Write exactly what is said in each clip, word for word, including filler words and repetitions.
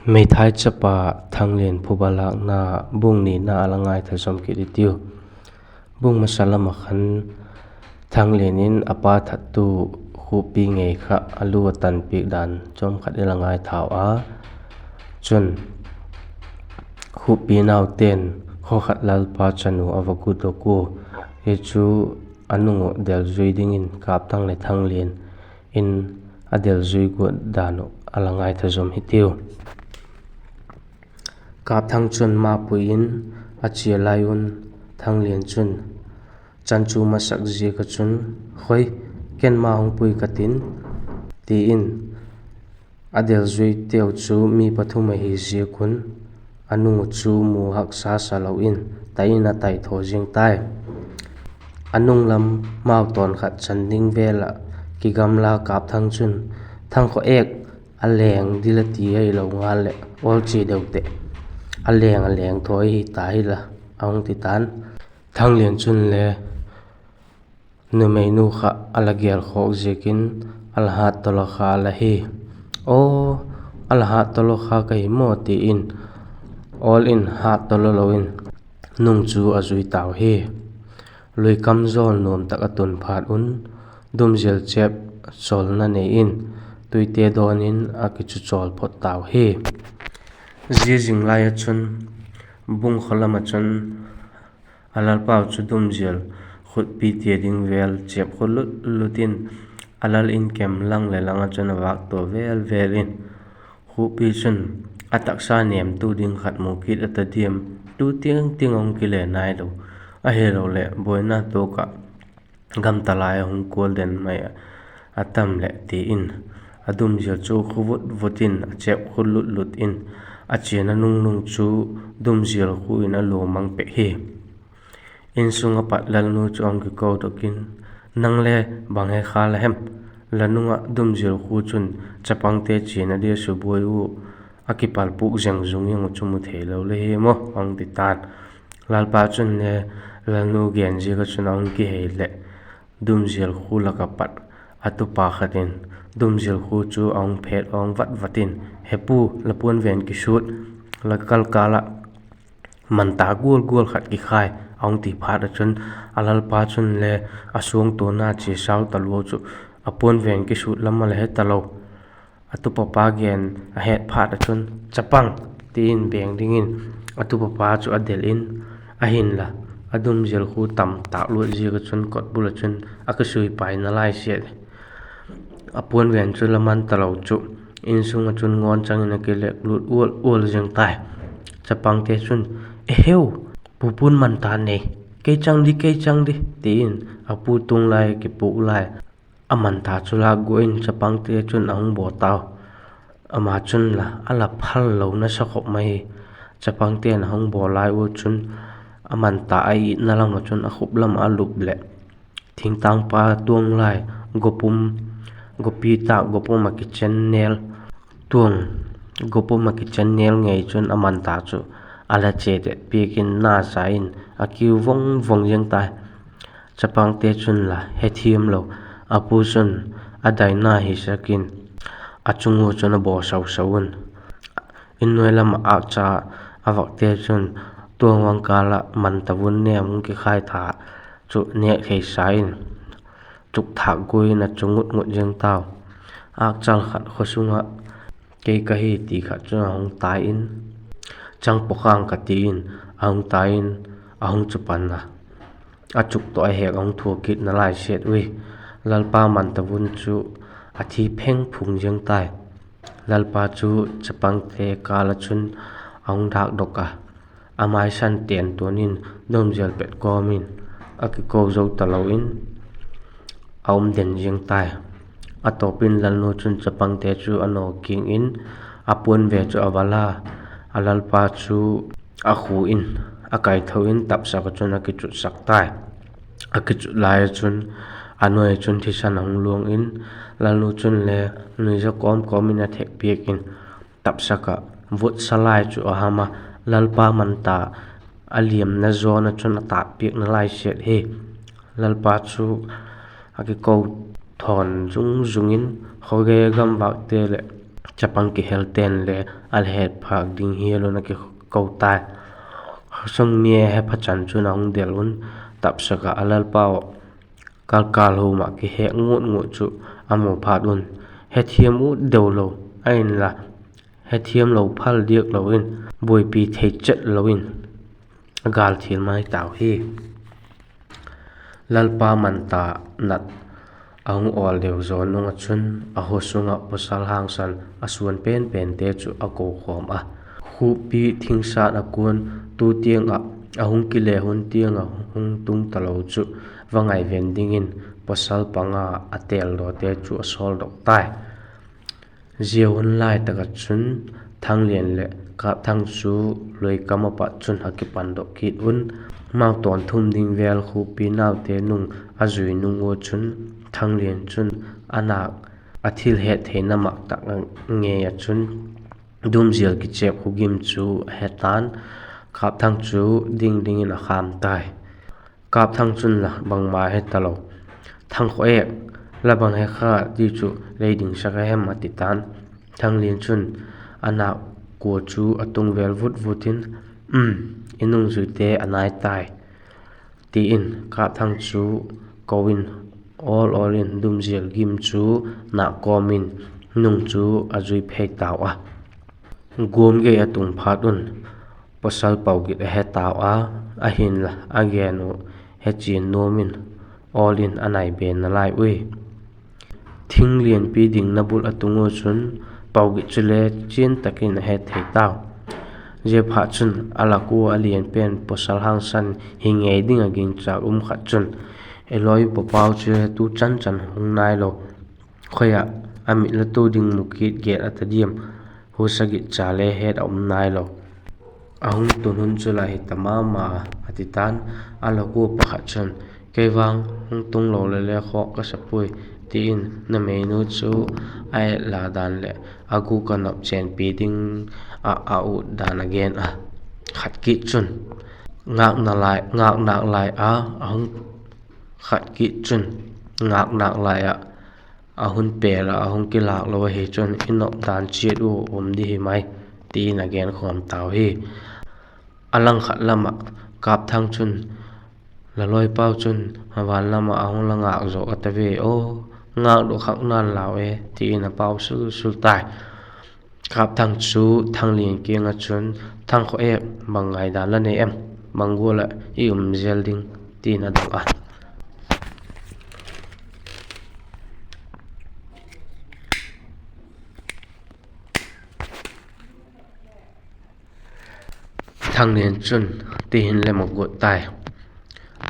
Meithai chapa Thanglian phuba lâkna bung nina a la ngaitha zawm kit i tiu. Bung masa lam ah khan Thanglian in a pa thattu Khuppi ngei kha a lu a tanpiak dan chawm khat i la ngaithau a. Chun, Khuppi naute'n khaw khat Lalpa chanu a va gudok ua, hi chu a nung uh delzui dingin Kâpthang leh Thanglian in a delzui guat dan uh a la ngaitha zawm hi tiu. Kâpthang chun ma pui in a chia lai un, Thanglian chun chan chu masak ziak ah chun, Hoi, ken ma hung pui ka tin, ti in a delzuiteu chu mi pathum ahi ziak un, a nung uh chu mu haksa sa lo in tai in a tai thaw zing tai. A nung lam mau tawn khat chan ding vel ah kigamla Kâpthang chun, Thangkhawek, a leng dil a ti ahilo ngal leh awl chia deu teh, a leng a leng thaw hi ta hi la, a hung ti ta'n. Thanglian chun le numeinu kha a la gelkhawk ziakin a la hât talo kha a la hi. Aw, a la hât talo kha ka hi maw, ti in awl in hât talo lo in nung chu a zui tau hi. Lui kamzawl nuam tak a tun phat un, dumzial chep chawlna nei in tuite dawn in a kichu chawl phot tau hi. Zia zing lai ah chun bung khaw lam ah chun a lalpau chu dumzial khutpi tia ding vel chep khut lut lut in, a lal in kem lang leh lang ah chun a vâk tua vel vel in, Khuppi chun a taksa nêmtu ding khat mu kit a ta diam, tu tiang tiang a hung kile nailo, ahiloleh buaina tuak ah gamtalai a hung kual den mai a tam leh ti in, a dumzial chu khu vut vut in a chep khut lut lut in, a chiana nung nung chu dumzial khu in a lua mang pek hi. Insung ah pat lalnu chu a hung kikodok in, Nang le bang he kha la hem? La nung ah dumzial khu chun chapangte chiana dia subuai u a kipal puk zeng zung zeng uh chu mu theilo le hi maw? a hung ti ta'n. Lalpa chun le lalnu gen ziak ah chun a hung kihei leh dumzial khu lak ah pat a tupa khat in dumzial khu chu a hung phet awng vat vat in, He pu, la puan ven kisut, la kal kâl ah manta gual gual khat kikhai, a hung ti phat ah chun, a lalpa chun le a suangtuana chia sau talua chu a puan ven kisut lam a la he talo. A tupapa gen a het phat ah chun, Chapang, ti in beng dingin a tupapa chu a del in, ahinla a dumzial khu tam tâk luat ziak ah chun kotbul ah chun a kisuipaina lai siat. A puan ven chu la man talo chu insung ah chun ngawnchang in a kilek lut ual ual zing tai. Chapangte chun, Eheu, pu puan manta nei, kei chang di, kei chang di, ti in a pu tung lai kipuk lai a manta chu lâk gua in chapangte chun a hung baw tau. Ama chun la a la phal lo nasa khop mai hi. Chapangte'n a hung baw lai ua chun a manta a itna lam ah chun a khup lam ah a lup leh thingtangpa tuang lai gopum, gopi tâk gopum ah kichen nel, tuang gopum ah kichen nel ngei chun a manta chu a la che det piak in nasa in a kiu vong vong zing tai. Chapangte chun la hethiam lo, a pu chun a daina hisak in a chung ua chun a baw sau sau un. In nuai lam ah âkcha a vakte chun tuang vang kâl ah manta vun nêm hung kikhai tha chu nêk thei sa in chukthâk gua in a chu ngut ngut zing tau. Âkchal khat khaw sung ah kei ka hi ti khat chu a hung tai in, Chang paw khang ka, ti in a hung tai in a hung chu pan a, a chuk tawh a hek a hung thua kitna lai siat ui. Lalpa manta vun chu a thi pheng phung zing tai. Lalpa chu chapangte kâl ah chun a hung dâkdok a, a maisan ten tuan in dumzial pet kawm in a kiko zo talo in a um den zing tai. A tawp in lalnu chun chapangte chu a naw kiang in a puan ve chu a va la, a lalpa chu a khu in a kaitho in tapsak ah chun a kichutsak tai. A kichut lai ah chun a nuai ah chun thisan a hung luang in, lalnu chun le nuiza kawm kawm in a thek piak in, tapsak ah vutsa lai chu a ham a, lalpa manta a liamna zawn ah chun a tât piakna lai siat hi. Lalpa chu a kiko thawn zung zung in, khawge gamvâkte leh chapang kihelte'n le a la het phâk ding hial un a kiko tai. Khawsung mi a he pha chan chun a hung del un, tapsak ah a lalpau kalkal hum ah kihek ngut ngut chu a mu phat un, hethiam ut deu lo, ahinla hethiam lo phal diak lo in, buaipi thei chet lo in a gâl thil mai tau hi. Lalpa man ta nat a hung awl deu zaw nung ah chun, a haw sung ah pawsal hangsan a suan pen pente chu a kokhawm a, khuppi thingsat a kuan, tu tiang ah a hung kile hun tiang ah hung tung talo chu va ngaiven dingin pawsal panga a têldawte chu a sawldok tai. Zia hun lai tak ah chun Thanglian leh Kâpthang chu luikam ah pat chun a kipandok kit un. Mau tawn thum ding vel khuppi naute nung a zui nung ua chun, Thanglian chun a nâk a thil hettheina mak tak ngei ah chun, dumzial kichêp khugim chu a he ta'n, Kâpthang chu ding dingin a khâm tai. Kâpthang chun la bangma he talo. Thangkhawek, la bang he kha ti chu lei dingsak a hem? a ti ta'n. Thanglian chun a nâk kua chu a tung vel vut vut in, I nungzuite a nai tai, ti in Kâpthang chu ko in, awl awl in dumzial gim chu nâk kawm in nung chu a zui phei tau a. Guam gei a tung phat un pawsal Paugit a he tau a, ahinla a gen uh hechian nuam in, awl in a nai be nalai ui. Thing lianpi dingna bul a tung ua chun Paugit chule chian tak in a het thei tau. Ziaphatchun a lak ua a lian pen pawsal hangsan hi ngei ding ah gingchâk um khat chun, I lawi upa Pau chu tu chan chan hung nailo, khoi ah a mit la tu ding mu kit gel a ta diam, husa git cha le het a um nailo. A hung tun hun chu la hi ta ma ma, a ti ta'n. A lak ua pakhat chun, Kei vang hung tung lo le le khawk ka sa puai, ti in numeinu chu a et la dan leh a gûk a nop chenpi ding ah a ut dan a gen a. Khat kit chun ngâk nâk lai a, a hung, khat kit chun ngâk nâk lai ah a hun pêl ah a hung kilâk lo ahi chun i nop dan chiat ua um di hi mai, ti in a genkhawm tau hi. A langkhat lam ah Kâpthang chun, La lawi Pau chun van lam ah a hung la ngâk zaw a ta ve aw, ngâkdok khak na'n lau e, ti in a pau sul sul tai. Kâpthang chu Thanglian kiang ah chun, Thangkhawek, bang ngaidan la nei em? Bang gual ah i um zel ding? ti in a dong a. Thanglian chun, Ti hin lem a guat tai.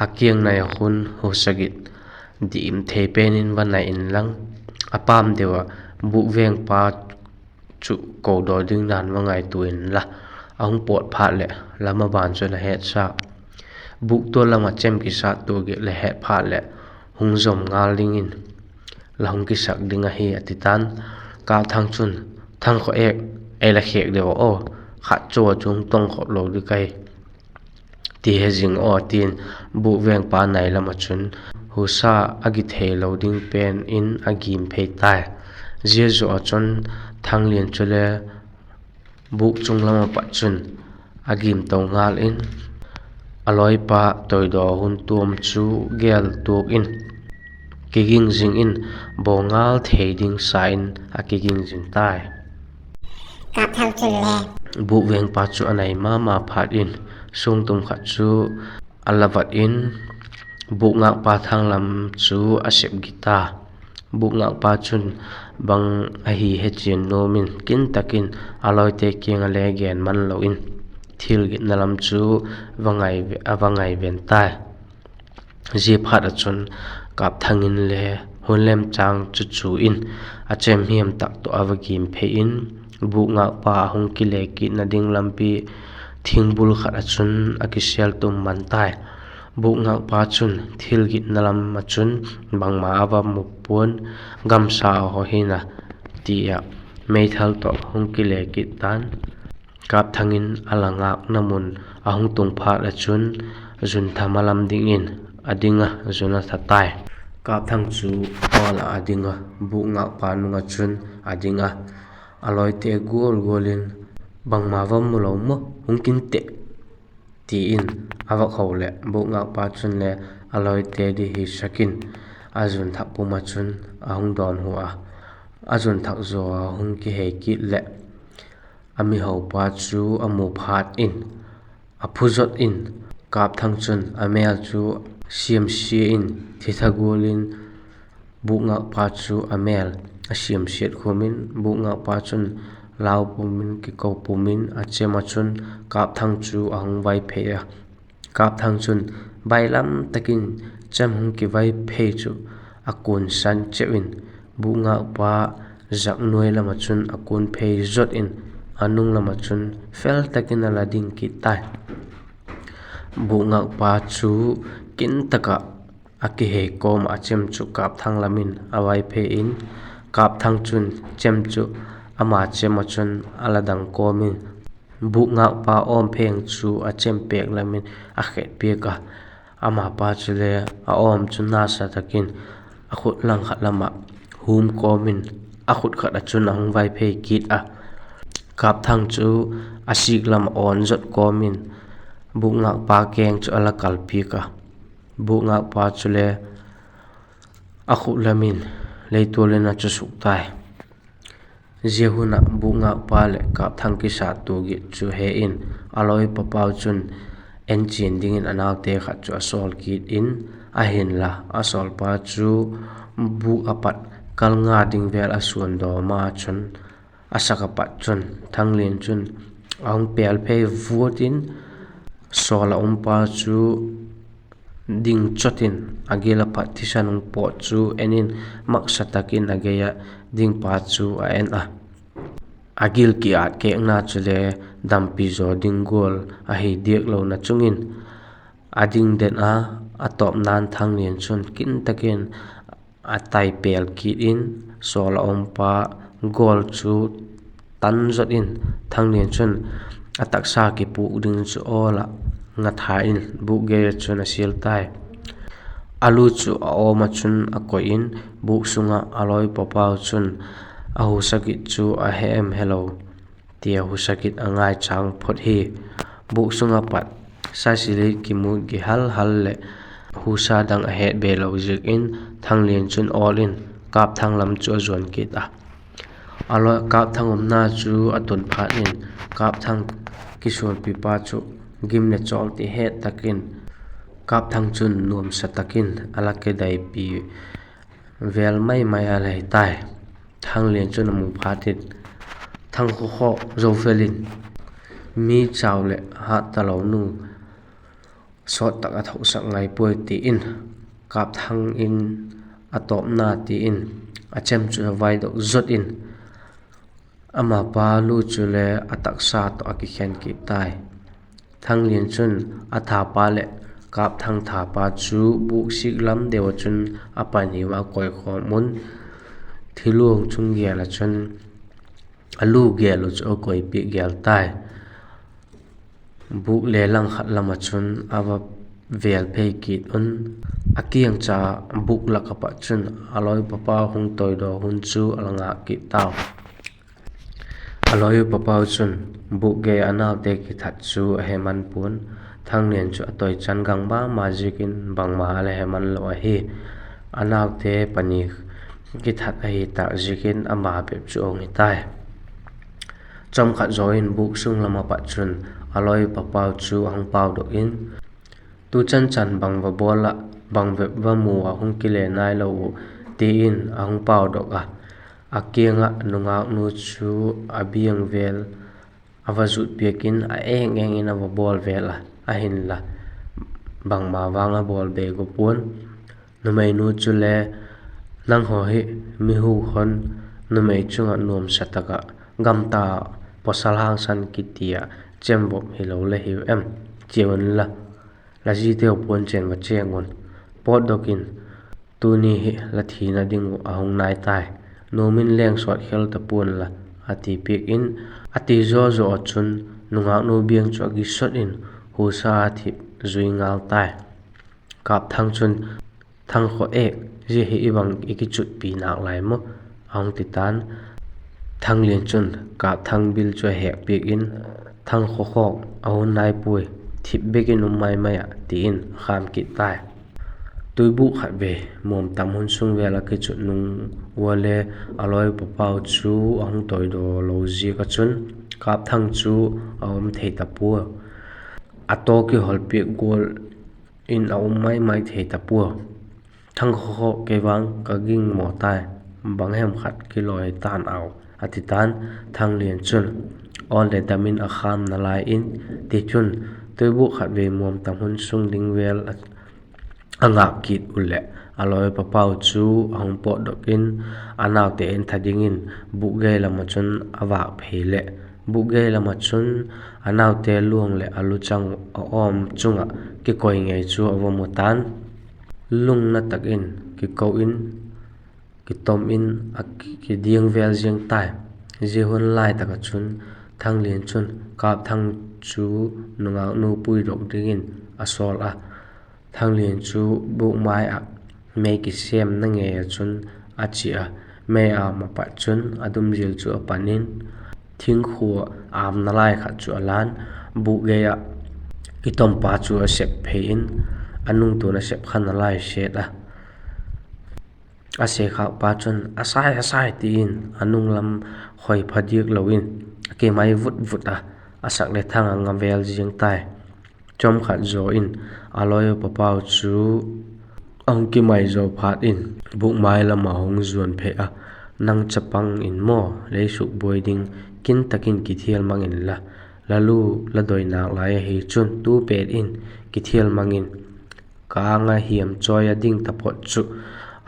A kiang nai ah khun husa git dim thei pen in va nai inlang, a pâm deu ah bûk vengpa chu kodaw ding dan va ngaitua inla, a hung pawt phat leh la maban chu la hetsa. Bûktua lam ah chem kisat tua git la het phat leh hung zom ngal dingin la hung kisak ding ahi, a ti ta'n. Kâpthang chun, Thangkhawek, ei la khêk deu aw, khat chu a chung tongkhop lo ding kai, ti he zing aw, ti'n bûk vengpa nai lam ah chun husa a gi theilo ding pen in a gim phei tai. Zia zaw ah chun Thanglian chule bûk chung lam ah pat chun a gim to ngal in, a lawipa toidaw hun tuam chu gel tuak in, kiging zing in, bawngal thei ding sa in a kiging zing tai. Bûk vengpa chu a nai ma ma phat in, suangtum khat chu a la vat in, bûk ngâkpa thang lam chu a sep git ta. Bûk ngâkpa chun bang ahi hechian nuam in, kin tak in a lawite kiang ah le gen man lo in, thil gitna lam chu a va ngaiven tai. Zia phat ah chun Kâpthang in le hun lemchâng chu chu in, a chem hiam tak tawh a va gim phei in, bûk ngâkpa a hung kile kitna ding lampi thingbul khat ah chun a kisêl tum man tai. Bûk ngâkpa chun thil gitna lam ah chun bangma a va mu pua'n, gamsa haw hin a, ti ah meithal tawh hung kile kit ta'n. Kâpthang in a la ngâkna mun a hung tung phat ah chun zun tham a lam dingin a ding a, zun a tha tai. Kâpthang chu awl ah a ding a, bûk ngâkpa nung ah chun a ding a. a lawite gual gual in, Bangma va mu lo maw, hung kin teh, ti in a vak ho leh, bukngakpa chun le a lawite di hisak in a zun thak pum ah chun a hung dawnhu a. A zun thak zaw a hung kihei kit leh, a mihopa chu a mu phat in, a phu zot in, Kâpthang chun a mêl chu siamsia in, thitha gual in bukngakpa chu a mêl a siamsiat khum in, bukngakpa chun lau pum in, kiko pum in, a chem ah chun Kâpthang chu a hung vaiphei a. Kâpthang chun bailam tak in chem hung kivaiphei chu a kunsan cheu in, bukngakpa zak nuai lam ah chun a kun phei zot in, a nung lam ah chun fel tak in a la ding kit tai. Bukngakpa chu kin tak ah a kihei kawm ah a chem chu Kâpthang lam in a vaiphei in, Kâpthang chun chem chu ama chem ah chun a la dang kawm in, bukngakpa awm pheng chu a chem pêk lam in a khet piak a. Amapa chule a awm chu nasa tak in a khut langkhat lam ah hum kawm in, a khut khat ah chun a hung vaiphei kit a. Kâpthang chu a sik lam ah awn zot kawm in, bukngakpa keng chu a la kal piak a. Bukngakpa chule a khut lam in leitual in a chu suk tai. Zia hun ah bukngakpa leh Kâpthang kisattua git chu he in, a lawi papau chun enchian dingin a naute khat chu a sawl kit in, ahinla a sawlpa chu buk a pat kal nga ding vel a suan daw ma chun, a sak a pat chun Thanglian chun a hung pêl phei vuat in, sawl a umpa chu ding chot in a gil a pat thisan hung pawt chu en in, maksa tak in a gei ah dingpa chu a en a. A gil kiât kêkna chule dampi zaw ding gual ahi diak lona chung in, a ding den a, a tawpna'n Thanglian chun kin tak in a tai pêl kit in, sawl a umpa gawl chu tan zot in, Thanglian chun a taksa kipûk ding chu awl ah ngatha in buk gei ah chun a sial tai. A lu chu a awm ah chun a koi in, buk sung ah a lawi papau chun a husa git chu a he em helo ti a husa git a ngai châng phot hi. Buk sung ah pat sasilit kimut gihal hal leh husa dang a het be lo ziak in Thanglian chun awl in Kâpthang lam chu a zuan kit a. A lawi Kâpthang umna chu a tun phat in Kâpthang kisuanpipa chu gim leh chawl ti het tak in Kâpthang chun nuamsa tak in a la kidaipi vel mai mai a lei tai. Thanglian chun a mu phat in, Thangkhawkhaw zo fel in, mi chau leh hât talo nu sawt tak a thosak ngai puai, ti in Kâpthang in a tawpna ti in a chem chu a vaidok zot in, amapa lu chule a taksa tawh a kikhen kit tai. Thanglian chun a thapa leh Kâpthang thapa chu buk sik lam deu ah chun a pani ua koikhawm un, thiluang chung gel ah chun a lu gel uh chu a koipiak gel tai. Buk le langkhat lam ah chun a va vêl phei kit un, a kiang cha buk lak ah pat chun a lawi papau hung toidaw hun chu a la ngâk kit tau. A lawi papau chun buk gei a naute kithat chu a he man pua'n, Thanglian chu a toi chan gang ma ma ziakin bangma a la he man lo ahi. A naute pani kithat ahi tâk ziakin ama bep chu a hung hi tai. Chawmkhat zaw in buk sung lam ah pat chun a lawi papau chu a hung paudok in, Tu chan chan bang va bawl ah, bang vep va mu ah hung kile nai lo uh, ti in a hung paudok a. A kiang ah nungâknu chu a biang vel a va zut piak in a eng eng in a va bawl vel a, ahinla bangma vang a bawl be gua pua'n. Numeinu chule, Nanghaw hi mi hu hon, numei chung ah nuamsa tak ah gamta pawsal hangsan kiti ah chemvop hilo la hiu em? Chia unla, la ziteu puan chen va cheng un. Pawtdok in, Tuni hi la thina ding uh a hung nai tai. Nuam in leng sawt khel ta pua'n la, a ti piak in, a ti zaw zaw ah chun nungâknu biang chu a gisot in husa a thip zui ngal tai. Kâpthang chun, Thangkhaw ek, zia hi i bang i kichutpi nâk lai maw? a hung ti ta'n. Thanglian chun Kâpthang bil chu a hekpiak in, Thangkhawkhawk, a hun nai puai, thip bek in um mai mai ah, ti in a khâm kit tai. Tuibûk khatvei muam tam hun sung vêl ah kichut nung ua le a lawi papau chu a hung tawidaw lo ziak ah chun Kâpthang chu a um thei ta pua. A taw kihol piak gual in a um mai mai thei ta pua. Thangkhawkhawk, kei vang ka ging maw tai, bang hem khat kilawi ta'n au, a ti ta'n. Thanglian chun awl leh dam in a khâm nalai in, tichun, tuibûk khatvei muam tam hun sung ding vêl a ngâk kit uh leh a lawi papau chu a hung pawtdok in, a naute entha dingin bûk gei lam ah chun a vâk phei leh, bûk gei lam ah chun a naute luang leh a luchang uh a awm chung ah kikoi ngei chu a va mu ta'n. Lungna tak in kiko in, kitom in a kidiang vêl ziang tai. Zia hun lai tak ah chun Thanglian chun Kâpthang chu nungâknu puidok dingin a sawl a. Thanglian chu bûk mai ah mei kisêmna ngei ah chun a chia a, mei âm ah pat chun a dumzil chu a pan in, thingkhua âmna lai khat chu a la'n, bûk gei ah kitompa chu a sep phei in, a nungtu'n a sep kha nalai set a. A sekhâkpa chun, A sai, a sai, ti in a nung lam khoi pha diak lo in a kimai vut vut a, a sak leh thang a nga vêl ziang tai. Chawm khat zaw in a lawi papau chu a hung kimai zaw phat in bûk mai lam ah hung zuan phei a, Nang chapang in maw lei sukbuai ding, kin tak in kithial mang inla, la lu la doi nâk lai ahi chun tu pet in kithial mang in, ka âng ah hiam chawi a ding taphot chu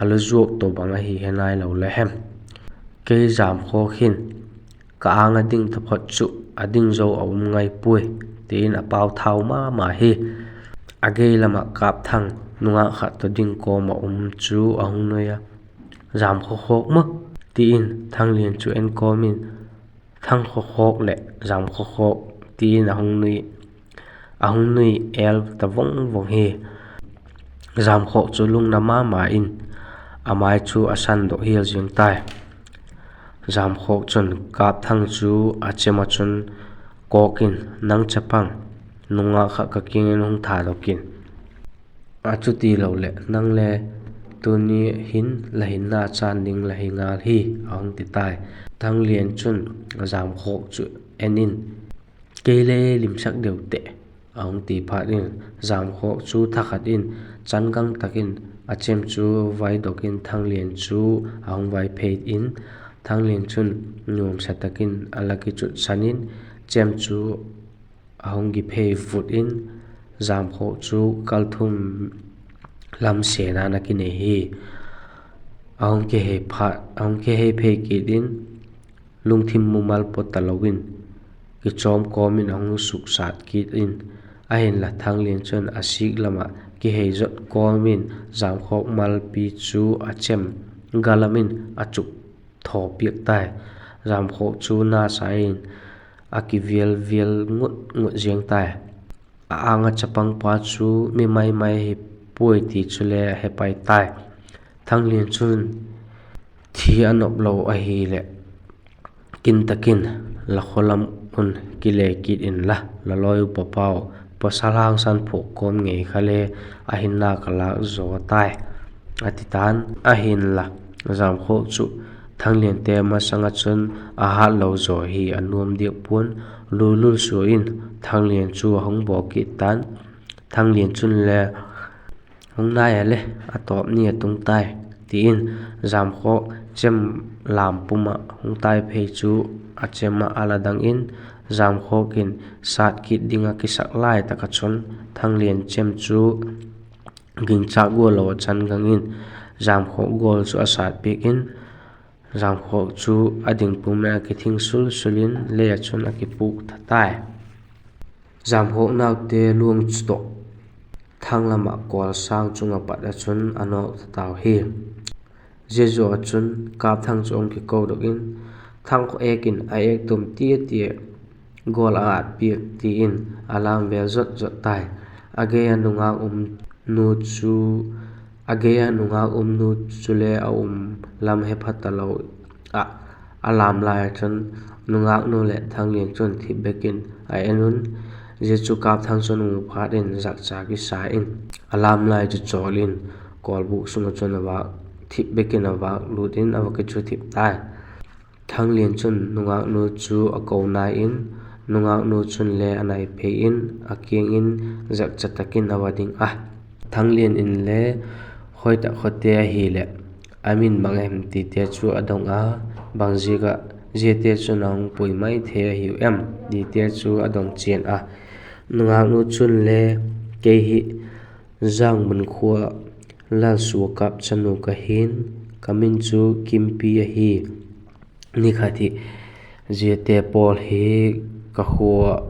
a lu zuak tawh bang ahi he nailo la hem? Kei Zamkhawk hin ka âng a ding taphot chu a ding zo a um ngai puai, ti in a pau thau ma ma hi. A gei lam ah Kâpthang nungâk khat tawh ding kawm ah um chu a hung nui a, Zamkhawkhawk maw? ti in Thanglian chu en kawm in, Thangkhawkhawk leh Zamkhawkhawk, ti in a hung nui el ta vang vang hi. Zamkhawk chu lungna ma ma in a mai chu a sandok hial zing tai. Zamkhawk chun Kâpthang chu a chem ah chun kawk in, Nang chapang, nungâk khat ka kiang in hung thadok in, a chuti lo leh nang le tuni hin la hinna chân ding la hi ngal hi, a hung ti tai. Thanglian chun Zamkhawk chu en in, Kei le limsak deu teh, a hung ti phat in, Zamkhawk chu thakhat in changang tak in a chem chu vaidok in Thanglian chu a hung vai phei in, Thanglian chun nuamsa tak in a la kichutsan in chem chu a hung gi phei vut in, Zamkhawk chu kal thum lam sêna'n a kinei hi. A hung kihei phei kit in, lungthim mumal pawt talo in, kichawm kawm in a hung suksat kit in, ahinla Thanglian chun a sik lam ah kihei zot kawm in Zamkhawk malpi chu a chem ga lam in a chuk thaw piak tai. Zamkhawk chu nasa in a kivial vial ngut ngut ziang tai. A âng ah chapangpa chu mi mai mai hi puai ti chule a he pai tai. Thanglian chun, Thi a nop lo ahileh, kin tak in la khaw lam un kile kit inla, la lawi upa pau, pawsal hangsan phuak kawm ngei kha le a hinna ka lâk zaw tai, a ti ta'n. Ahinla, Zamkhawk chu Thangliante masang ah chun a hât lo zaw hi a nuam diak pua'n, lul lul sua in Thanglian chu a hung baw kit ta'n. Thanglian chun le, Hung nai a le, a tawp ni a tung tai, ti in Zamkhawk chem lam pum ah hung tai phei chu a chem ah a la dang in, Zamkhawk in sat kit ding ah kisak lai tak ah chun Thanglian chem chu gingchâk gual lo a chan gang in Zamkhawk gawl chu a sat piak in, Zamkhawk chu a ding pum ah a kithing sul sul in lei ah chun a kipûk tha tai. Zamkhawk naute luang chu tawh thang lam ah kawlsâng chung ah pat ah chun a nawk tha tau hi. Zia zaw ah chun Kâpthang chu hung kikodok in, Thangkhawk êk in a êk tum tia tia, gawl a at piak, ti in a lâm vêl zot zot tai. A gei ah nungâk um nu chu, a gei ah nungâk um nu chule a um lam he pha talo ah, A lâm lai ah chun nungâknu leh Thanglian chun thip bek in a en un, zia chu Kâpthang chun a mu phat in zakcha kisa in, a lâm lai chu chawl in, kawlbûk sung ah chun a vâk, thip bek in a vâk lût in a va kichu thip tai. Thanglian chun nungâknu chu a ko nai in, nungâknu chun le a nai phei in a kiang in zakcha tak in a va ding a. Thanglian in le khoi tak khawte ahileh, a min bang em tite chu a dong a, bang ziak ah ziate chun a hung pui mai thei ahiu em tite chu a dong chian a. Nungâknu chun le, Kei hi Zangmun khua Lalsuakap chanu ka hi'n, ka min chu Kimpi ahi. Ni khat hi ziate pawl hi ka khua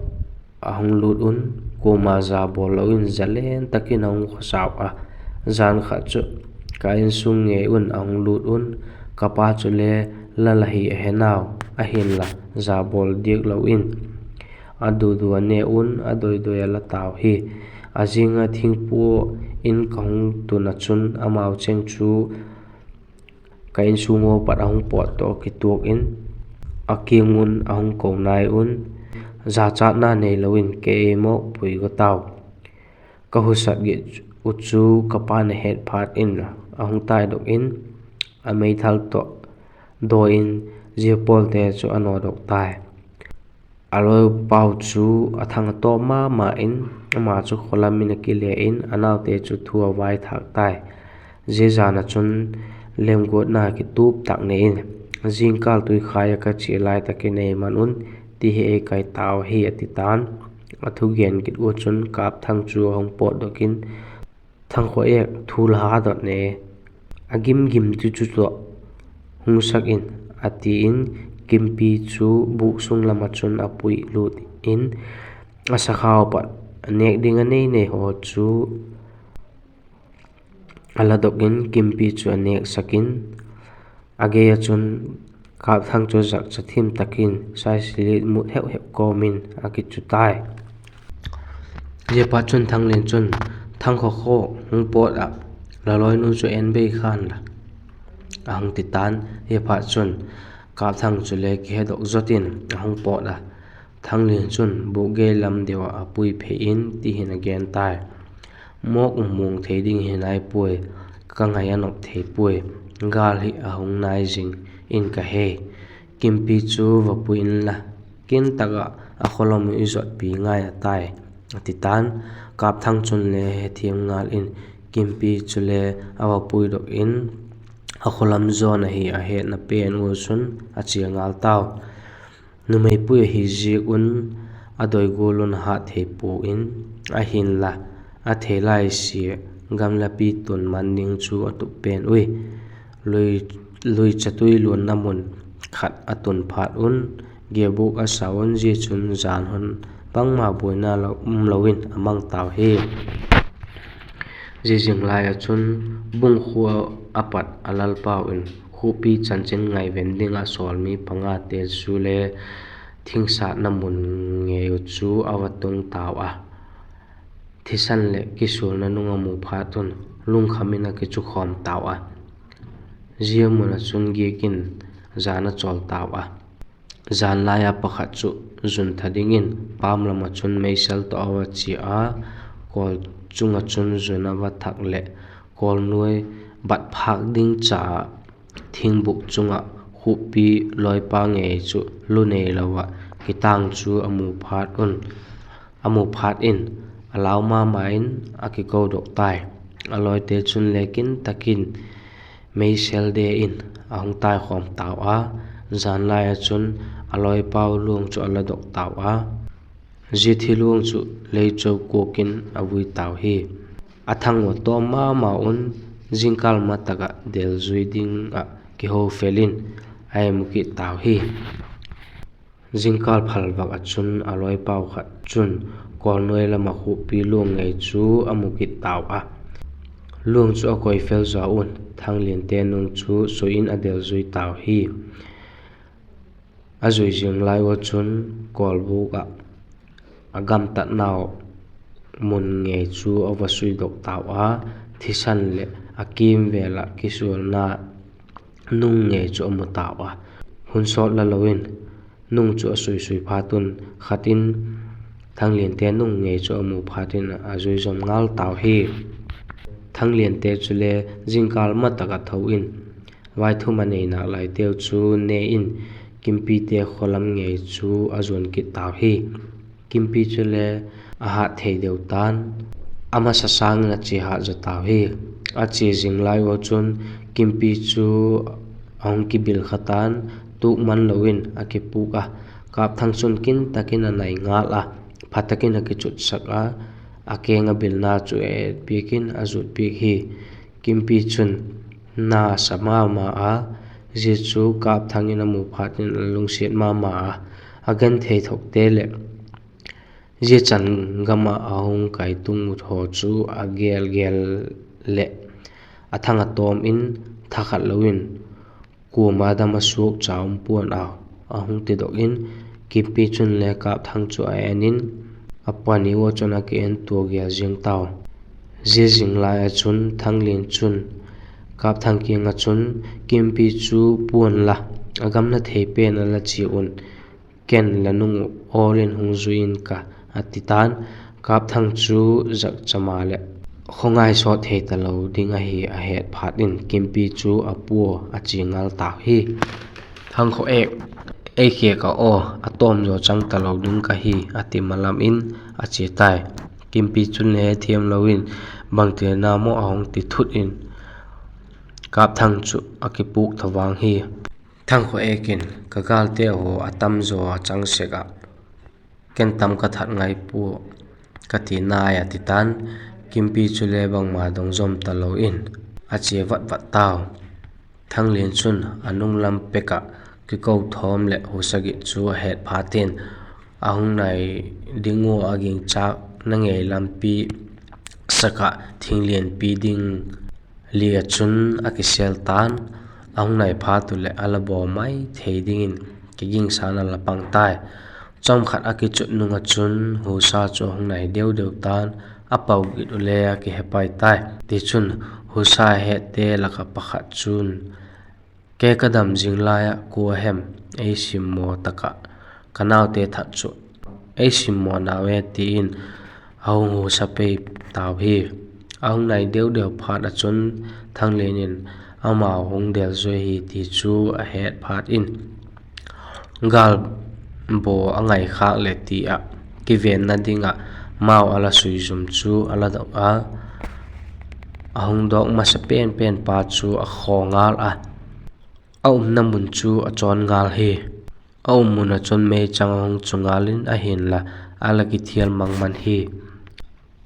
ah a hung lût un, kuama za bawl lo in zalen tak in a hung khawsau a. Jan khat chu ka insung ngei un a hung lût un, ka pa chule lal ahi a he nau, ahinla za bawl diak lo in a dudu a ne un a doidoi a la tau hi. A zing ah thingpua in ka hung tun ah chun amau cheng chu ka insung ua pat a hung pawt tawh kituak in, a kiang un a hung ko nai un, zachatna neilo in kei ei mawk pui ka tau. Ka husat git uh chu ka pa'n a het phat in a hung taidok in, a meithal tawh dawi in zia pawlte chu a nawdok tai. A lawipau chu a thang a tawm ma ma in, ama chu khawlam in a kile in a naute chu thu a vaithâk tai. Zia jan ah chun lemguatna kitup tak nei in, Zingkâl tuikhai ah ka chia lai tak in ei man un, ti hi ei kai tau hi, a ti ta'n. A thugen git ua chun Kâpthang chu a hung pawtdok in, Thangkhawek, thu la ha dot ne, a gim gim tu chu tawh hung sak in, a ti in, Kimpi chu bûk sung lam ah chun a pui lût in, a sakhau pat a nêk ding a nei nei haw chu a la dok in Kimpi chu a nêksak in, a gei ah chun Kâpthang chu zakcha thim tak in saisilit mut heu heu kawm in a kichu tai. Ziaphatchun Thanglian chun, Thangkhawek, hung pawt ah, la lawinu chu en bei khan la, a hung ti ta'n. Ziaphatchun Kâpthang chule kihedok zot in a hung pawt a. Thanglian chun bûk gei lam deu ah a pui phei in ti hin a gen tai, Mawk um muang thei ding hi nai puai, ka ngai a nop thei puai, gâl hi a hung nai zing in ka he. Kimpi chu va pui inla, kin tak ah a khawlam uh i zotpi ngai a tai, a ti ta'n. Kâpthang chun le hethiam ngal in Kimpi chule a va puidok in, a khawlam zawn ahi a hetna pen ua chun a chia ngal tau. Numei pui ahi ziak un a doi gual un a hât thei pua in, ahinla a thei lai sia gamlapi tun man ding chu a tup pen ui. Lui, lui chatui luanna mun khat a tun phat un, giabuk a sa un, zia chun jan hun bangma buaina lo, um lo in a mang tau hi. Zia zing lai ah chun Bung khua a pat a lalpau in khuppi chanchin ngaiven ding ah sawl mi pangate chule thingsâtna mun ngei uh chu a va tung tau a. Thisan leh kisualna nung a mu phat un lungkham in a kichukhawm tau a. Zia mun ah chun giak in jan a chawl tau a. Jan lai ah pakhat chu zun tha dingin pâm lam ah chun meisel tawh a va chia a, kawl chung ah chun zun a va thak leh kawlnuai bat phâk ding cha ah thingbuk chung ah khuppi lawipa ngei chu lu neilo ah kitâng chu a mu phat un, a mu phat in a lau ma ma in a kikodok tai. A lawite chun le kin tak in meisel de in a hung taikhawm tau a, jan lai ah chun a lawipau luang chu a la dok tau a, zia thi luang chu lei cho kuak in a vui tau hi. A thang ua tawm ma ma un, zingkâl ma tak ah delzui ding ah kihofel in a ei mu kit tau hi. Zingkâl phalvak ah chun a lawipau khat chun kawlnuai lam ah khuppi luang ngei chu a mu kit tau a. Luang chu a koifel zaw un, Thangliante nung chu sui in a delzui tau hi. A zui zing lai ua chun kawlbuk ah a gamtatnau mun ngei chu a va suidok tau a, thisan leh a kîmvêl ah kisualna nung ngei chu a mu tau a. hun sawt la lo in, nung chu a suisui phat un, khat in Thangliante nung ngei chu a mu phat in a zui zawm ngal tau hi. Thangliante chule zingkâl ma tak a tho in, vaithum a nei nâk laiteu chu ne in, Kimpite khawlam ngei chu a zuan kit tau hi. Kimpi chule a hât thei deu ta'n, a masa sâng in a chia hât zaw tau hi. A chia zing lai ua chun Kimpi chu a hung kibil kha ta'n, tuk man lo in a kipûk a. Kâpthang chun kin tak in a nai ngal a, pha tak in a kichutsak a, a keng a bilna chu a et piak in a zut piak hi. Kimpi chun na a sa ma ma a, zia chu Kâpthang in a mu phat in a lungsiat ma ma a, a genthei thokte leh zia chan gam ah a hung kaitung ut haw chu a gel gel leh a thang a tawm in, thakhat lo in kuama dam a suak cha um pua'n au, a hung tidok in, Kimpi chun le Kâpthang chu a en in, a pani ua chun a ki en tua gel ziang tau. Zia zing lai ah chun Thanglian chun Kâpthang kiang ah chun, Kimpi chu pua'n la, a gamla thei pen a la chia un, ken la nung uh awl in hung zui in ka, a ti ta'n. Kâpthang chu zakcha ma leh khawngai sawt thei talo ding ahi a het phat in Kimpi chu a pua a chia ngal tau hi. Thangkhawek, ei khêk a aw, a tawm zaw chang talo ding ka hi, a ti malam in a chia tai. Kimpi chun le thiamlo in, bangtina maw a hung ti thut in Kâpthang chu a kipûk tha vang hi. Thangkhawek in, Ka gâlte haw a tam zaw a chang sek ah, ken tam ka that ngai pua, ka ti nai, a ti ta'n. Kimpi chule bangma dong zawm talo in a chia vat vat tau. Thanglian chun a nung lam pek ah kiko thawm leh husa git chu a het phat in, a hung nai ding ua a gingchâkna ngei lampi sak ah thing lianpi ding li ah chun a kisel ta'n. A hung nai phat u leh a la baw mai thei dingin kigingsa'n a la pang tai. Chawmkhat a kichut nung ah chun husa chu a hung nai deu deu ta'n, a pau git u le a kihepai tai. Tichun, husa hette lak ah pakhat chun, Kei ka dam zing lai ah kua hem ei simmaw tak ah ka naute that chu ei simmaw nau e, ti in a hung husa pei tau hi. A hung nai deu deu phat ah chun Thanglian in amau hung del zaw hi ti chu a het phat in, gâl baw a ngaikhâk leh ti ah kivenna ding ah mau a la suizum chu a la dok a, a hung dawk masa pen pen pa chu a khaw ngal a, a umna mun chu a chawn ngal hi. A um mun ah chun meichang a hung chu ngal in, ahinla a la kithial mang man hi.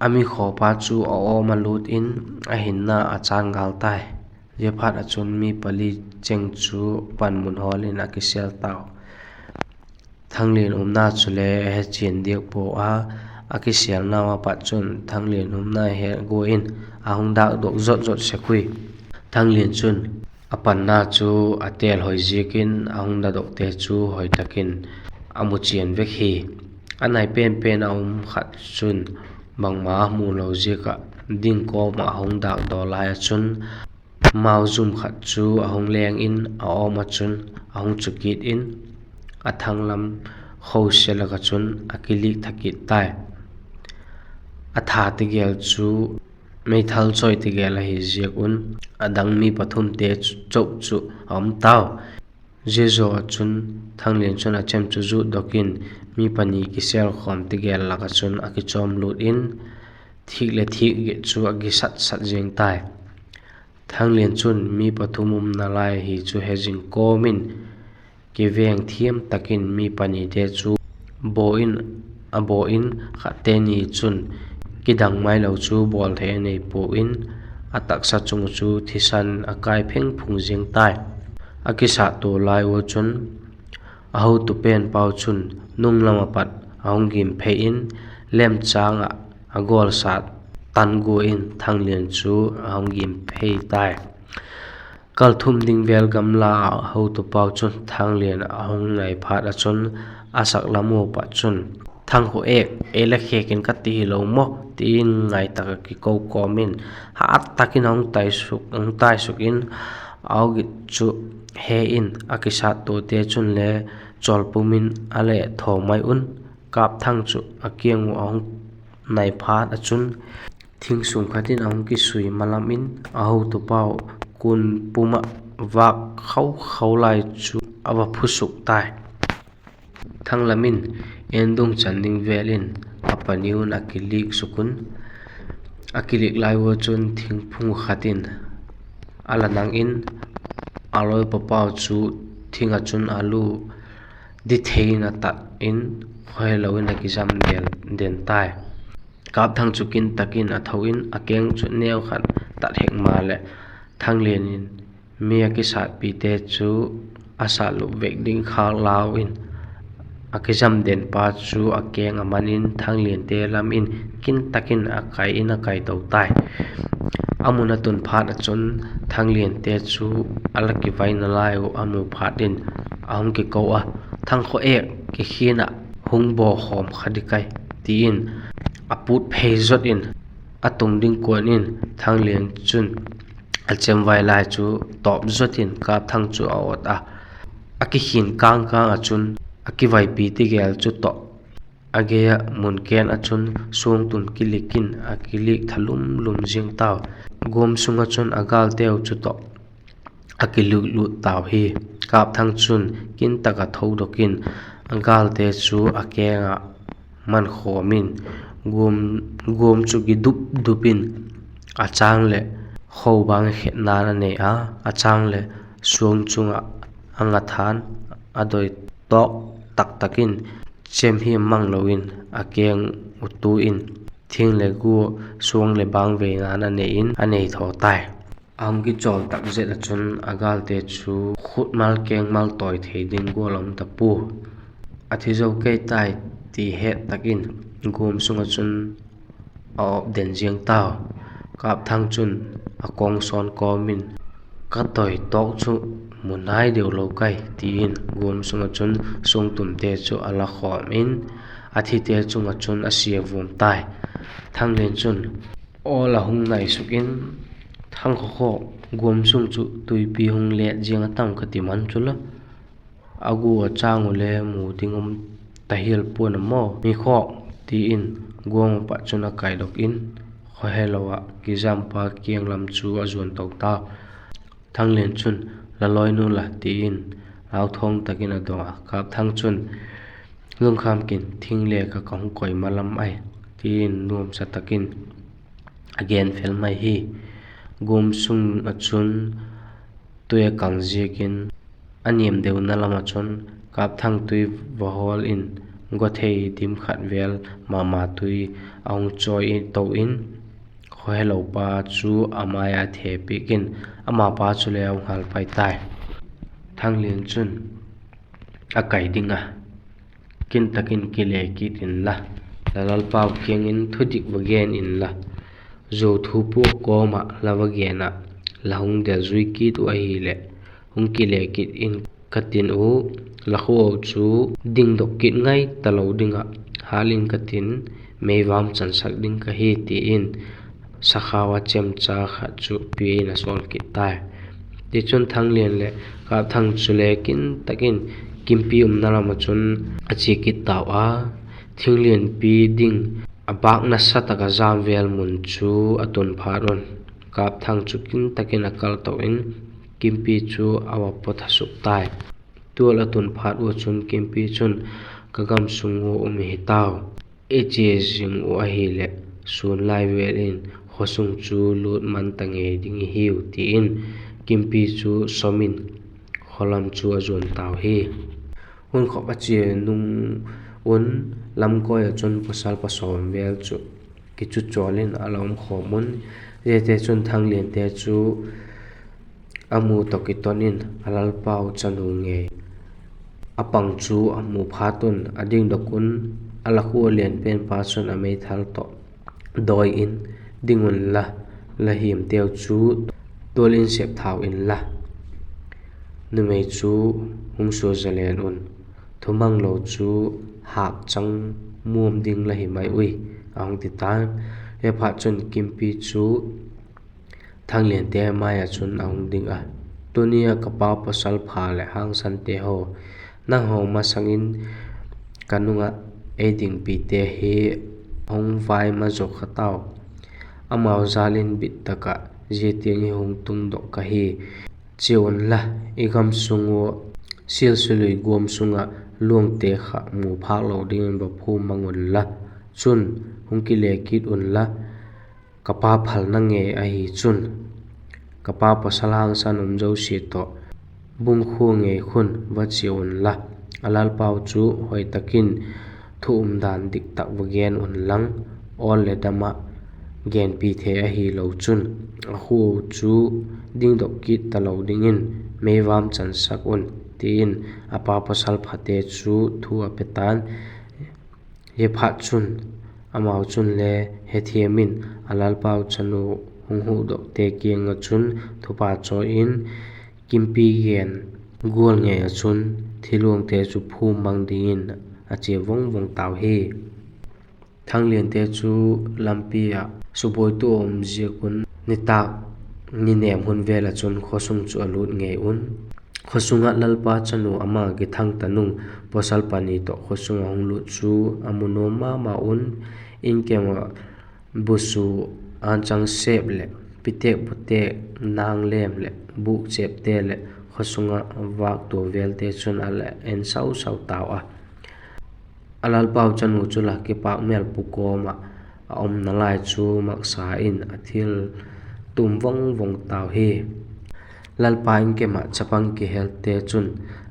A mikhawpa chu a awm a lût in, a hinna a chân ngal tai. Ziaphat ah chun mi pali cheng chu panmun hawl in a kisel tau. Thanglian umna chule a he chian diak pua a, a kiselnau a pat chun Thanglian umna he gua in a hung dâk dok zot zot sek ui. Thanglian chun a panna chu a têl hoi ziakin a hung dadokte chu hoi tak in a mu chian vek hi. A nai pen pen a um khat chun bangma a mu lo ziak ah ding kawm ah a hung dâk daw lai ah chun mau zum khat chu a hung leng in a awm ah chun a hung chu kit in, a thang lam khose lak ah chun a kilik tha kit tai. A tha tegel chu meithal chawi tegel ahi ziak un, a dang mi pathumte chauh chu a um tau. Zia zaw ah chun Thanglian chun a chem chu zutdok in, mi pani kisel khawm tegel lak ah chun a kichawm lût in, thîk leh thîk git chu a gisat sat ziang tai. Thanglian chun mi pathum umna lai hi chu he zing kawm in, kiveng thiam tak in mi panite chu baw in, a baw in, khatte ni chun kidang mai lo chu bawl thei a nei pua in, a taksa chung chu thisan a kai pheng phung ziang tai. A kisattua lai ua chun, a hotu pen pau chun nung lam ah pat a hung gim phei in, lemchâng ah a gawlsa tan gua in Thanglian chu a hung gim phei tai. Kal thum ding vêl gamla ah hotu pau chun Thanglian a hung nai phat ah chun, a sak lam ua pat chun, Thangkhawek, ei la khêk in ka ti hilo maw? ti in ngai tak ah kiko kawm in, hat tak in a hung taisuk, a hung taisuk in, a aw git chu he in a kisattuate chunle chawlpum in a le thaw mai un. Kâpthang chu a kiang uh a hung nai phat ah chun, thing sung khat in a hung kisui malam in a hotupau kun pum ah vâk khau khau lai chu a va phusuk tai. Thanglam in endung chan ding vêl in a pani un a kilik suk un. A kilik lai ua chun thingphung khat in a la nang in, a lawi papau chu thing ah chun a lu di thei in a tat in, khoilo in a kizam den tai. Kâpthang chu kin tak in a tho in a keng chu neu khat tat hek maleh, Thanglian in mi a kisatpite chu a sat lup vek ding khâk lau in, a kizam denpa chu a keng a man in Thangliante lam in kin tak in a kai in a kai to tai. A mun a tun phat ah chun Thangliante chu a la kivaina lai uh a mu phat in a hung kiko a, Thangkhaw ek, kikhin ah hung baw khawm kha di kai, ti in a put phei zot in a tung ding kuan in Thanglian chun a chemvai lai chu tawp zot in Kâpthang chu a awt a, a kikhin kâng kâng ah chun a kivaipi tigel chu tawh a gei ah mun ken ah chun suangtum kilik in a kilik tha lum lum ziang tau. Guam sung ah chun a gâlteu chu tawh a kilut lut tau hi. Kâpthang chun kin tak ah thodok in a gâlte chu a keng ah man khawm in, guam, guam chu kidup dup in a châng leh khobâng khetna'n a nei a, a châng leh suang chung ah a nga than, a doi tawk tak tak in chem hiam mang lo in a keng uh tu in thing leh gua, suang leh bâng veina'n a nei in a nei thaw tai. A hung kichawl tak zet ah chun a gâlte chu khut mal keng mal tawi thei ding gual a um ta pua. A thi zo kei tai ti het tak in guam sung ah chun a op den ziang tau. Kâpthang chun a kawng sawn kawm in, Ka tawi tawk chu mu nai deu lo kai, ti in guam sung ah chun suangtumte chu a la khawm in, a thite chung ah chun a sia vuam tai. Thanglian chun awl a hung nai suk in, Thangkhaw khaw, guam sung chu tuipi hung let ziang a tam ka ti man chu la, a gua châng uh le mu ding um ta hial pua'n a maw, mi khawk, ti in guam ah pat chun a kaidok in, khawhelo ah kizampa kiang lam chu a zuan to tau. Thanglian chun, La lawinu la, ti in lauthawng tak in a dong a. Kâpthang chun, Lungkham kin, thing le ka ka hung koi ma lam ai, ti in nuamsa tak in a gen fel mai hi. Guam sung ah chun tui a kang ziakin a niam deuna lam ah chun Kâpthang tui va hawl in, gua thei dim khat vêl ma ma tui a hung chawi to in, khawhelopa chu a mai a the piak in, amapa chule a hung hâl pai tai. Thanglian chun a kai ding a, Kin tak in kile kit inla, la lalpau kiang in thudik va gen inla, zuau thu pua kawm ah la va gen ah, la hung delzui kit uh ahileh, hung kile kit in ka tin uh, la khua chu dingdok kit ngai talo ding ah hâl in ka tin, meivam chansak ding ka hi, ti in sakhau a chemcha khat chu pia in a sawl kit tai. Tichun Thanglian leh Kâpthang chule kin tak in Kimpi umna lam ah chun a chia kit tau a. Thing lianpi ding a bâk nasa tak a jâm vêl mun chu a tun phat un, Kâpthang chu kin tak in a kal to in, Kimpi chu a va pawtha suk tai. Tual a tun phat ua chun Kimpi chun, Ka gam sung ua um hi tau, i chia zing uh ahileh, sûn lai vêl in khawsung chu lût man ta ngei ding i hiu, ti in Kimpi chu sawm in khawlam chu a zuan tau hi. Hun khop a chia nung un, lamkawi ah chun pawsal pasawm vêl chu kichuchawl in a la um khawm un, ziate chun Thangliante chu a mu tawh kiton in a lalpau chanu ngei a pang chu a mu phat un a dingdok un, a la khua lian penpa chun a meithal tawh dawi in, Ding unla, la hiamteu chu tual in sep thau inla, numei chu hung sua zalen un, thumanglo chu hâkchang muam ding la hi mai ui, a hung ti ta'n. Ziaphatchun Kimpi chu Thangliante mai ah chun a hung ding a, Tuni ah ka pa pawsal pha leh hangsan te haw, nanghaw masang in ka nung ah ei dingpite hi hung vai ma zaw kha tau. Amau jâl in bit tak ah zia tiang hi hung tungdok ka hi. Chia unla, i gam sung ua Silsului guam sung ah luangte kha mu phâk lo dingin va phum mang unla, chun hung kile kit unla, ka pa phalna ngei ahi chun, ka pa pawsal hangsan um zosia tawh bung khua ngei khun va chia unla, a lalpau chu hoi tak in thu umdan dik tak va gen unlang, awl leh dam ah genpi thei ahilo chun, a khua chu dingdok kit talo dingin meivam chansak un, ti in a pa pawsal phate chu thu a pe ta'n. Ziaphatchun, amau chunle hethiam in a lalpau chanu hung hukdokte kiang ah chun thupha chawi in, Kimpi gen gual ngei ah chun thiluangte chu phum mang dingin a chia vang vang tau hi. Thangliante chu lampi ah subuaitu a um ziak un nitâk ni nêm hun vel ah chun khawsung chu a lût ngei un. Khawsung ah lalpa chanu ama kithang ta nung pawsal pani tawh khawsung ah hung lût chu a mu nuam ma ma un. Inkem ah busu, anchang sep leh pitêk butêk, nang lem leh bûk chêpte leh khawsung ah vâk tua vêlte chun a la en sau sau tau a. A lalpau chanu chu la kipâk mêl pu kawm ah a umna lai chu maksa in a thil tum vang vang tau hi. Lalpa inkem ah chapang kihelte chun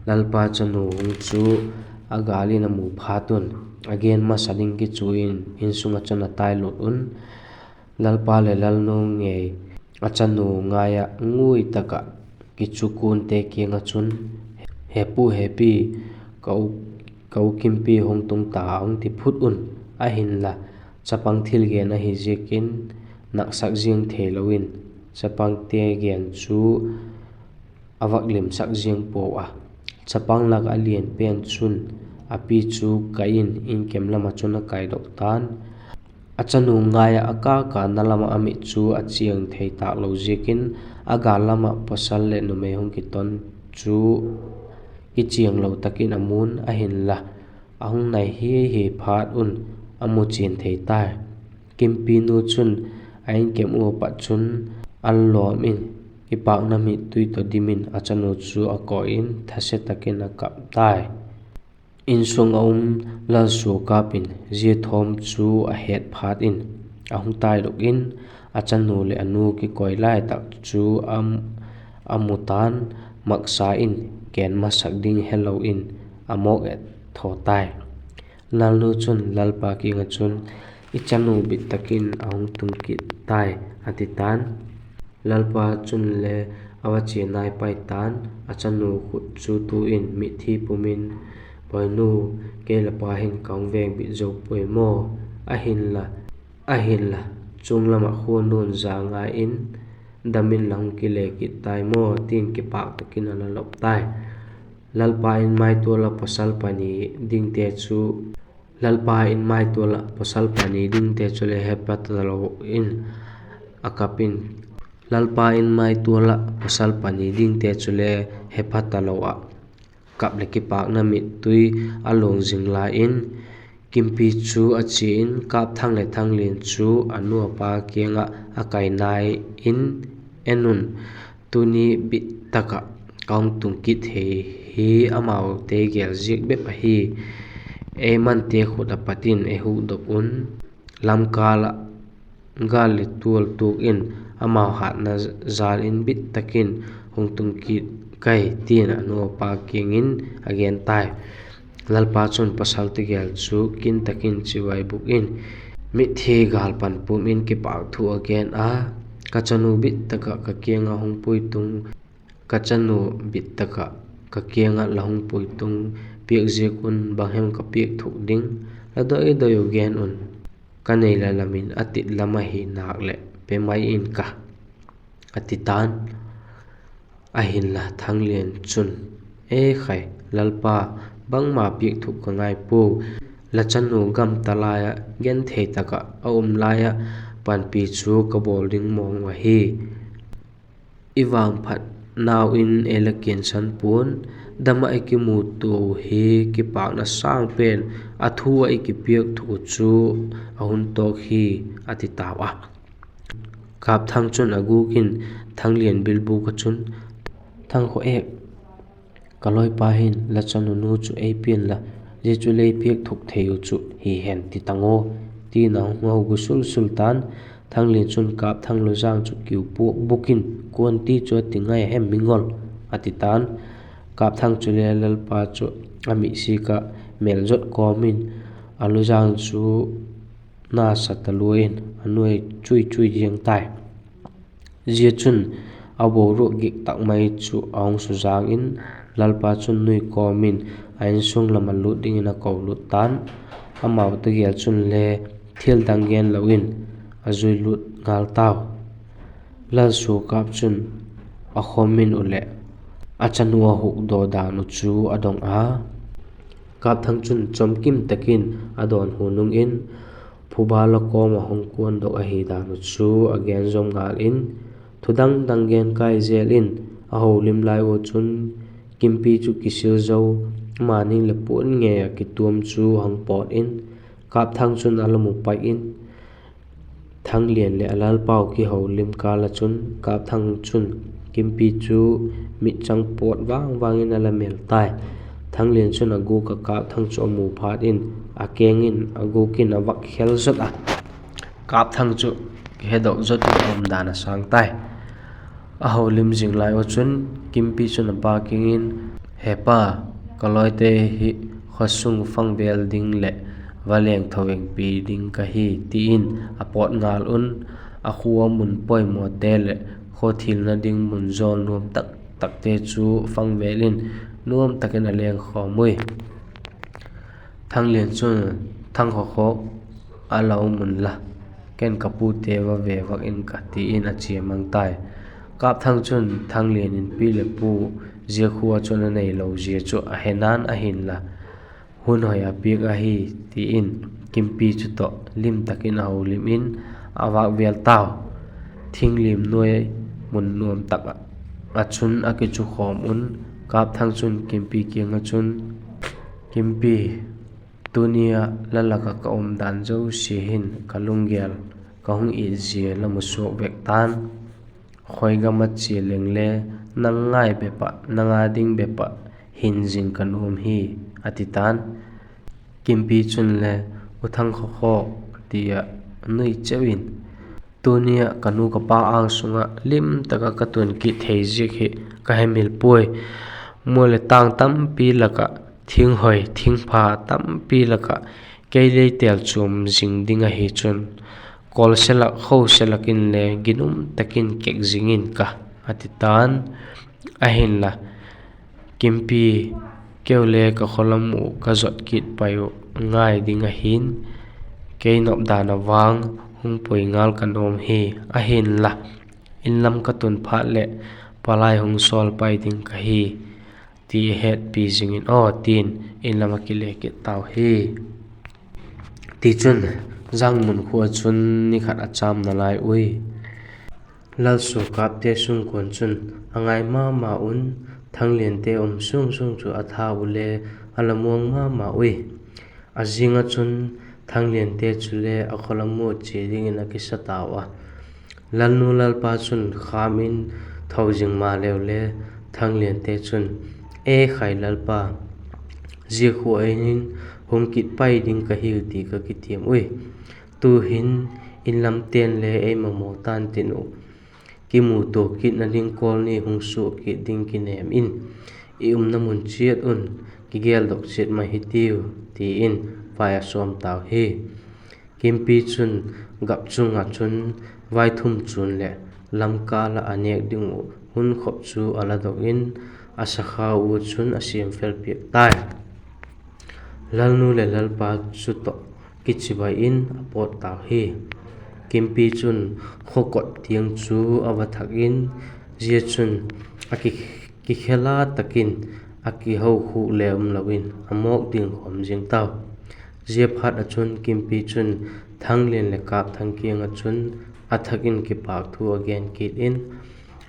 lalpa chanu hung chu a gâl in a mu phat un, a gen masa ding kichu in insung ah chun a tai lut un. Lalpa leh lalnu ngei a chanu ngai ah ngui tak ah kichu kuante kiang ah chun, He pu, he pi, ka u, ka u Kimpi hung tung ta, hung ti phut un. Ahinla, chapang thil gen ahi ziakin naksak ziang theilo in, chapangte gen chu a vak limsak ziang pua a. Chapang lak a lian pen chun a pi chu kai in inkem lam ah chun a kaidok ta'n. A chanu ngai ah a kâ kâna lam ah a mit chu a chiang thei tâk lo ziakin, a gâl lam ah pawsal leh numei hung kiton chu kichianglo tak in a mu'n, ahinla, a hung nai hi hi phat un a mu chian thei tai. Kimpi nu chun a inkem ua pat chun a lawm in, kipâkna mittui tawh dim in a chanu chu a koi in thase tak in a kap tai. Insung a um lalsuakap in zia thawm chu a het phat in, a hung taidok in, a chanu leh a nu kikoi lai tak chu a mu ta'n, maksa in gen masak ding helo in a mawk et thaw tai. Lalnu chun lalpa kiang ah chun, I chanu bit tak in a hung tung kit tai, a ti ta'n. Lalpa chunle a va chia nai pai ta'n, a chanu khut chu tu in mitthi pum in, Bawinu, kei la pa hin ka hung vêng bit zo puai maw? Ahinla, ahinla, chung lam ah khua nu'n za ngai in, dam in la hung kile kit tai maw? ti'n kipâk tak in a la lop tai. Lalpa in maitual ah pawsal pani dingte chu, Lalpa in maitual ah pawsal pani dingte chule he pha talo in a kap in, Lalpa in maitual ah pawsal pani dingte chule he pha talo ah kap leh kipâkna mittui a luang zing lai in, Kimpi chu a chia in, Kâpthang leh Thanglian chu a nu a pa kiang ah a kai nai in, En un, tuni bit tak ah ka hung tung kit thei hi amaute gel ziak bep ahi. Ei mante khut ah pat in ei hukdok un, lamkâl ah gâl le tual tuak in, amau hatna jâl in bit tak in hung tung kit kai, ti'n a nu a pa kiang in a gen tai. Lalpa chun pawsal tegel chu kin tak in chibai bûk in, mitthi gâl pan pum in kipâk thu a gen a, Ka chanu bit tak ah ka kiang ah hung puitung, ka chanu bit tak ah ka kiang ah la hung puitung piak ziak un bang hem ka piak thuk ding? La doi doi uh gen un, ka nei la lam in a tit lam ahi nâk leh pe mai in ka, a ti ta'n. Ahinla Thanglian chun, E khai, Lalpa, bangma piak thuk ka ngai pua, la chanu gamta lai ah genthei tak ah a um lai ah panpi chu ka bawl ding mawng uh ahi. I vangphat nau in ei la kiansan pua'n, dam ah i kimutua hi kipâkna sâng pen, a thu ah i kipiak thuk uh chu a hun tawk hi, a ti tau a. Kâpthang chun a gûk in Thanglian bilbûk ah chun, Thangkhaw ek, ka lawipa hin la chanu nu chu ei pia inla, zia chu lei piak thuk thei uh chu hi hen ti tang aw, ti'n a hung hau gu sul sul ta'n. Thanglian chun Kâpthang luzâng chu kiu puak buk in, Kuanti chu a ti ngai hem mi ngol? a ti ta'n. Kâpthang chule Lalpa chu a mit sik ah mêl zot kawm in, a luzâng chu nasa talua in a nuai chui chui ziang tai. Zia chun a boruak gik tak mai chu a hung suzâng in, Lalpa chun nui kawm in a insung lam a lût dingin a kolut ta'n. Amau tawh gêl chun le thil dang gen lo in a zui lût ngal tau. Lalsuakâp chun a khawm in uh leh a chanu a hukdaw dan uh chu a dong a. Kâpthang chun chawmkim tak in a dawnhu nung in, phuba la kawm ah hung kuandok ahi dan uh chu a gen zawm ngal in, thu dang dang gen kai zel in, a holim lai ua chun Kimpi chu kisil zo, ama ning leh puan ngei ah kituam chu hung pawt in, Kâpthang chun a la mu pai in, Thanglian leh a lalpau kiholim kâl ah chun Kâpthang chun Kimpi chu mitchang pawt vang vang in a la mêl tai. Thanglian chun a gûk ah Kâpthang chu a mu phat in, a keng in a gûk in a vak khel zot a. Kâpthang chu kihedok zot in a umdan a sâng tai. A holim zing lai ua chun Kimpi chun a pa kiang in, He pa, ka lawite hi khawsung fangvêl ding leh va lengtho engpi ding ka hi, ti in a pawt ngal un, a khua mun poimawte leh khua thilna ding mun zawl nuam tak takte chu fangvêl in nuam tak in a lengkhawm ui. Thanglian chun, Thangkhawkhawk, a la um unla, ken ka pute va ve vak in ka, ti in a chia mang tai. Kâpthang chun Thanglian in pi leh pu zia khua chun a neilo zia chu a he na'n ahinla, hun hoi a piak ahi, ti in Kimpi chu tawh lim tak in a holim in a vâk vêl tau. Thinglim nuai mun nuam tak ah chun a kichukhawm un, Kâpthang chun Kimpi kiang ah chun, Kimpi, tuni ah la lak ah ka umdan zosia hin ka lunggel, ka hung it zia la mu suak vek ta'n. Khoi gam ah chia leng le nang ngai bep ah, nang â ding bep ah hin zing ka nuam hi, a ti ta'n. Kimpi chun le, U Thangkhawkhawk, ti ah nui cheu in, Tuni ah ka nu ka pa âng sung ah lim tak ah ka tun kit thei ziak hi ka hemil puai. Mual leh tâng tampi lak ah, thing hoi thing pha tampi lak ah kei lei têl chuam zing ding ahi chun, kawlse lak khose lak in le ginum tak in kek zing in ka, a ti ta'n. Ahinla, Kimpi, keu le ka khawlam uh ka zot kit pai uh ngai ding ahi'n, kei nopdan a vang hung pui ngal ka nuam hi, ahinla, inlam ka tun phat leh palai hung sawl pai ding ka hi, ti hetpi zing in aw, ti'n inlam a kile kit tau hi. Tichun, Jangmun khua chun ni khat a châm nalai ui. Lalsuakâpte sungkuan chun a ngai ma ma un, Thangliante um sung sung chu a tha u le a la muang ma ma ui. A zing ah chun Thangliante chule a khawlam ua chia dingin a kisa tau a. Lalnu lalpa chun khâm in tho zing maleu le, Thangliante chun, E khai lalpa, zia khua in hung kit pai ding ka hiu ti ka kitiam ui. Tu'hin inlamte'n le ei mamaw tan tin uh, kimutua kitna ding kawl ni hung suak kit ding kinêm in, i umna mun chiat un kigeldok chiat mai hitiu, ti in vai a sawm tau hi. Kimpi chun gap chung ah chun vaithum chun leh lamkâl ah a nêk ding uh hun khop chu a la dok in, a sakhau ua chun a siam fel piak tai. Lalnu leh lalpa chu tawh kichibai in a pawt tau hi. Kimpi chun khawkot tiang chu a va thak in, zia chun a ki, kikhela tak in a kihokhuk le umlo in a mawk ding khawm zing tau. Ziaphat ah chun Kimpi chun Thanglian leh Kâpthang kiang ah chun a thak in kipâk thu a gen kit in,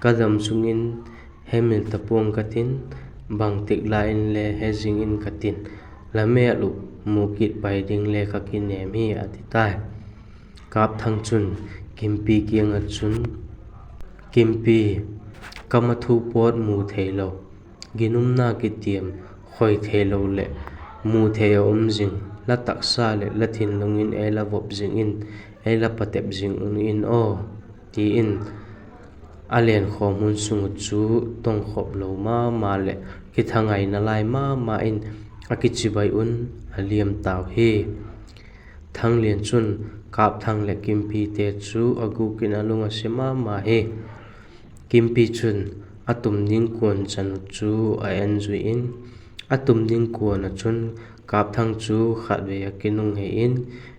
Ka dam sung in hemil ta pua'ng ka tin, bangtik la inle he zing in ka tin, la mêl uh mu kit pai ding le ka kinêm hi, a ti tai. Kâpthang chun Kimpi kiang ah chun, Kimpi, ka ma thu pawt mu theilo, ginumna kitiam khoi theilo leh mu thei a um zing, la taksa leh la thinlung in ei la vop zing in, ei la patep zing un in aw, ti in a lenkhawm hun sung uh chu tongkhop lo ma ma leh kithangaina lai ma ma in a kichibai un a liam tau hi. Thanglian chun Kâpthang leh Kimpite chu a gûk in a lung a sia ma ma hi. Kimpi chun a tum ding kuan chan uh chu a en zui in, a tum ding kuan ah chun Kâpthang chu khatvei a kinunghei in,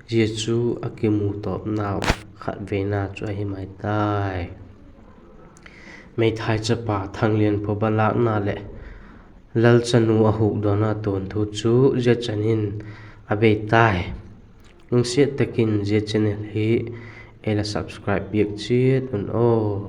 zia chu a kimu tawpnau khatveina chu ahi mai tai. Meithai chapa Thanglian phuba lâkna leh lalchanu a hukdawna tuanthu chu zia chan in a bei tai. Lungsiat tak in zia channel hi ei la subscribe piak chiat un aw.